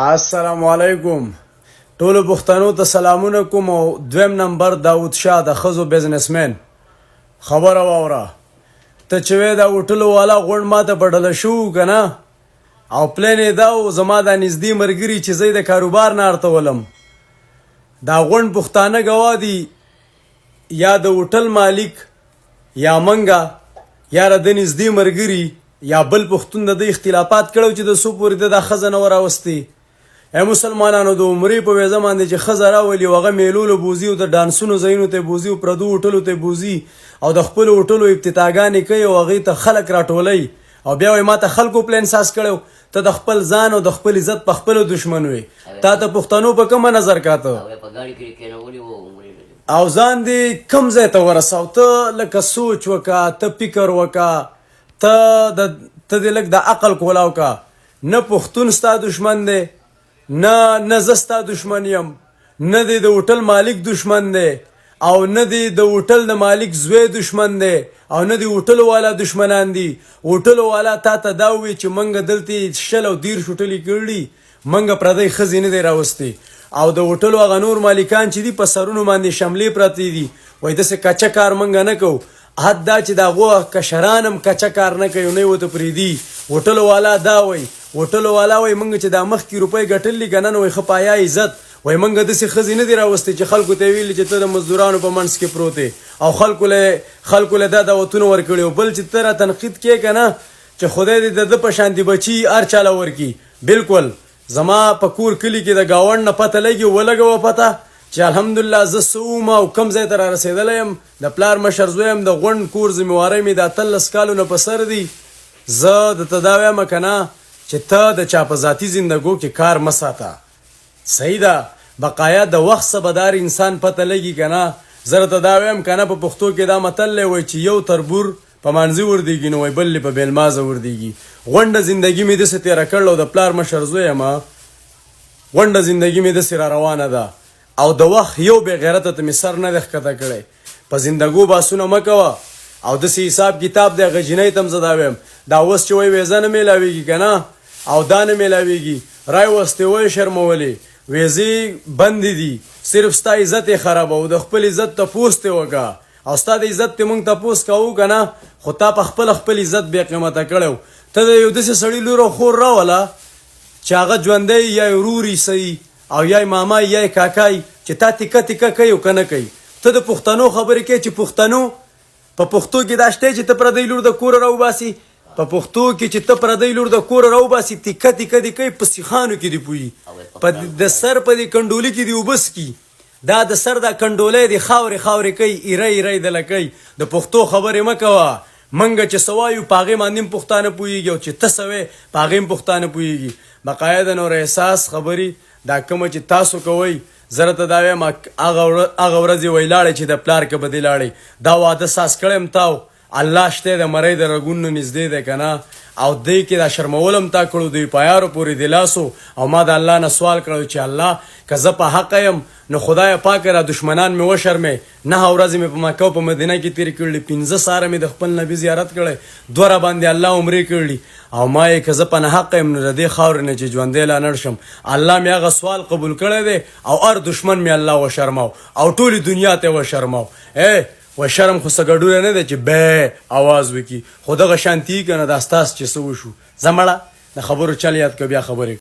السلام علیکم ټولو پښتنو ته سلامونه کوم او دویم نمبر داود شاه د ښځو بزنسمن خبره واوره ته چې وې دا هوټلو والا غونډ ماته په ډله شوو که نه او پلان یې دا و زما دا نږدې مرګري چې زه یې د کاروبار نه ارتولم دا غونډ پښتانه ګواه دي یا د هوټل مالک یا منګه یا د نږدې مرګري یا بل پښتون د ده اختلافات کړی چې د څو پورې ده دا ښځه نه وه راوستې. ای مسلمانانو د عمرې په ویزه باندې چې ښځه راولي او هغه میلو له بوځي او د ډانسونو ځایونو ته بوځي او پردو هوټلو ته بوځي او د خپلو هوټلو افتتاحګانې کوي او هغې ته خلک راټولوي او بیا وایي ماته خلکو پلان ساز کړی، ته د خپل ځان او د خپل عزت په خپله دښمن وې، تا ته پښتنو په کومه نظر کاته او ځان دې کوم ځای ته ورساو؟ ته لکه سوچ وکړه، ته فکر وکړه، ته د ته دې لږ د عقل کولاو کا. نه پښتون ستا دشمن دی، نه نه زه ستا دشمن یم، نه دې د هوټل مالک دشمن دی او نه دې د هوټل د مالک زوی دشمن دی او نه دې هوټل والا دشمنان دي. هوټل والا تا ته دا ووی چې منګه دلته 20 او 30 هوټلې کړي، منګه پردۍ ښځې نه دی راوستې. او د هوټلو هغه نور مالکان چې دي په سرونو باندې شملې پرتې دي، وایي داسې کچه کار منګه نه کوو. حد دا چې د هغو کشران هم کچه کار نه کوي او نه یې ورته پرېږدي. هوټلو والا دا وایي، هوټلو والا وایي موږ چې دا مخکې روپۍ ګټلې که نه نو وایي ښه پایا عزت، وایي موږ داسې ښځې نه دي راوستې چې خلکو ته یې ویلي چې ته د مزدورانو په منځ کې پروت یې او خلکو له خلکو له دا دعوتونه ورکړي. او بل چې ته را تنقید کې که نه چې خدای دې د ده په شانتې بچي هر چا له ورکړي. بلکل زما په کور کلي کې د ګاونډ نه پته لګي، ولګوه پته چې الحمدلله زه څه وم او کوم ځای ته را رسېدلی یم. د پلار مشر زوی یم، د غونډ کور ذمهوارۍ مې د 18 کالو نه په سر دي. زه درته دا وایم که نه چې ته د چا په ذاتي زندګو کې کار مه ساته. صحیح ده، بقایا د وخت څه به د هر انسان پته لګي که نه. زه درته دا وایم که نه، په پښتو کې دا متل دی وایي چې یو تربور په مانځي وردیږي نو وایي بل په بېلمازه وردیږي. غونډه زندګي مې داسې تېره کړله او د پلار مشر زوی یم، غونډه زندګي مې داسې را روانه ده او د وخت یو بې غیرته ته مې سر نه دی ښکته کړی. په زندګو بحثونه مه کوه او داسې حساب کتاب دی. هغه جینۍ ته هم زه دا وایم، دا اوس چې وایي ویزه نه میلاویږي که نه او دا نه میلاویږي، رای وستې وایې شرمولې، ویزې بندې دي، صرف ستا عزت یې خرابوو، د خپل عزت تپوس ترې وکړه او ستا د عزت ته مونږ تپوس کوو که نه، خو تا په خپله خپل عزت بې قیمته کړی و. ته د یو داسې سړي لور او خور راوله چې هغه ژوندی یا یې ورور یې سي او یا یې ماما یا یې کاکا یې چې تا تیکه تیکه کوي او که نه کوي. ته د پښتنو خبرې کوې چې پښتنو په پښتو کې دا شته چې ته پردۍ لور د کوره راوباسي. په پښتو کې چې ته پردۍ لور د کوره راوباسي تیکه تیکه دې کوي، په سیخانو کې دې پوي، په د سر په دې کنډولي کې دې اوبه څکي، دا د سر دا کنډولی دې خاورې خاورې کوي، ایره ایره یې دله کوي. د پښتو خبرې مه کوه. منګه چې څه وایو په هغې باندې هم پښتانه پوهېږي او چې ته څه وایې په هغې هم پښتانه پوهېږي. بقایا د نور احساس خبرې دا کومه چې تاسو کوئ، زه درته دا وایم هغه هغه ورځې وایي لاړې چې د پلار که به دې لاړې، دا واده ساز کړی هم تا الله شته د مرۍ د رګونو نږدې دی که نه، او دی کې دا شرمول هم تا کړو، دوی پایارو پورې دلاسو. او ما د الله نه سوال کړو چې الله که زه په حق یم نو خدای پاک را دشمنان مې وشرمې. 9 ورځې مې په مکه او په مدینه کې تېرې کړلې، 5 سهاره مې د خپل نبي زیارت کړی، 2 را باندې الله عمرې کړلي. او ما یې که زه په ناحقه یم نو د دې خاورې نه چې ژوندی لا نړ شم، الله مې هغه سوال قبول کړی دی او هر دشمن مې الله وشرماو او ټولې دنیا ته وشرماو. ای و شرم خو څه ګډوله نه دی چې بې اواز وکړي، خو دغه شانتي که نه دا ستاسو چې څه وشو. ځه مړه د خبرو چل یاد که بیا خبرې.